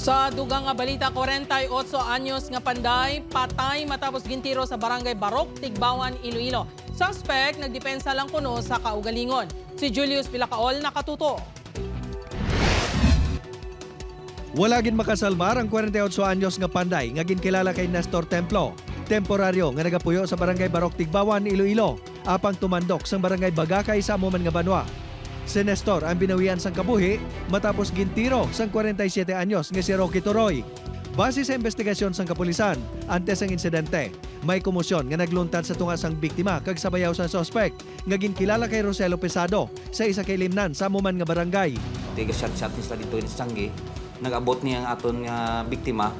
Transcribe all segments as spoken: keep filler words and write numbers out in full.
Sa dugang nga balita, kwarenta y otso anyos nga panday patay matapos gintiro sa Barangay Barok, Tigbawan, Iloilo. Suspect nagdepensa lang kuno sa kaugalingon. Si Julius Villacaol nakatuto. Wala gid makasalbar ang kwarenta y otso anyos nga panday nga ginkilala kay Nestor Templo, temporaryo nga nagapuyo sa Barangay Barok, Tigbawan, Iloilo, apang tumandok sang Barangay Bagakay sa amo man nga banwa. Si Nestor ang binawian sang kabuhi matapos gintiro sang kwarenta y siyete anyos nga si Rocky Toroy. Base sa investigasyon sang kapulisan, antes sang insidente, may komosyon nga nagluntad sa tunga sang biktima kag sa bayaw sang suspek nga ginkilala kay Roselo Pesado sa isa ka ilimnan sa amo man nga barangay. Tiga shot-shot ni sila dito sa Sanggi. Nag-abot ni ang aton nga biktima.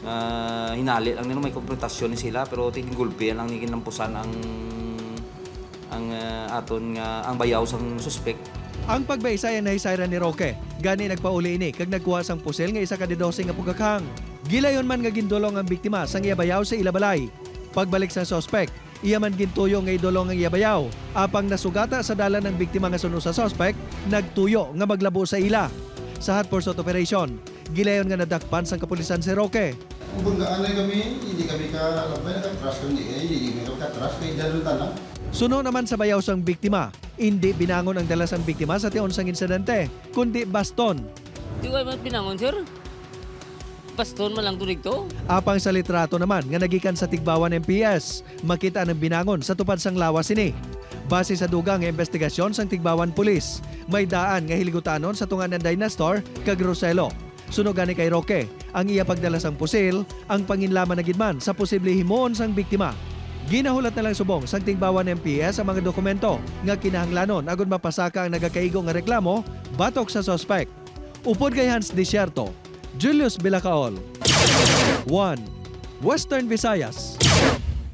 Ah, hinali lang nila, may konfrontasyon ni sila, pero tingin gulpi lang ni kinampusan ang, ang, ah, aton nga, ang bayaw sang suspek. Ang pagbaisay ang nahisayran ni Roque. Gani nagpauli ini kag nagkuha sang pusil nga isa ka didose nga pugakhang. Gilayon man nga gindulong ang biktima sang iya bayaw sa ila balay. Pagbalik sang suspek, iya man gintuyo nga idulong ang iya bayaw, apang nasugata sa dalan ang biktima nga suno sa suspek, nagtuyo nga maglabo sa ila. Sa hot pursuit operation, gilayon nga nadakpan sang kapulisan si Roque. Kung banggaan na kami, hindi kami ka-, labay, nakatras kami, eh, hindi kami katras, kay dalo tanan. Suno naman sa bayaw sang biktima, indi binangon ang dala sang biktima sa tion sang insidente, kundi baston. Di ko man binangon, sir. Baston man lang to dito. Apang sa litrato naman nga nagikan sa Tigbawan M P S, makita ang binangon sa tupad sang lawas sini. Base sa dugang nga investigasyon sang Tigbawan Police, may daan nga hiligutanon sa tunga ni Anday Nestor kag Roselo. Suno gani kay Roque, ang iya pagdala sang pusil, ang panginlaman na gid man sa posible himuon sang biktima. Ginahulat na lang subong sang Tigbawan M P S ang mga dokumento nga kinahanglanon agud mapasaka ang nagakaigo nga reklamo batok sa suspek. Upod kay Hans Desierto, Julius Villacaol, One Western Visayas.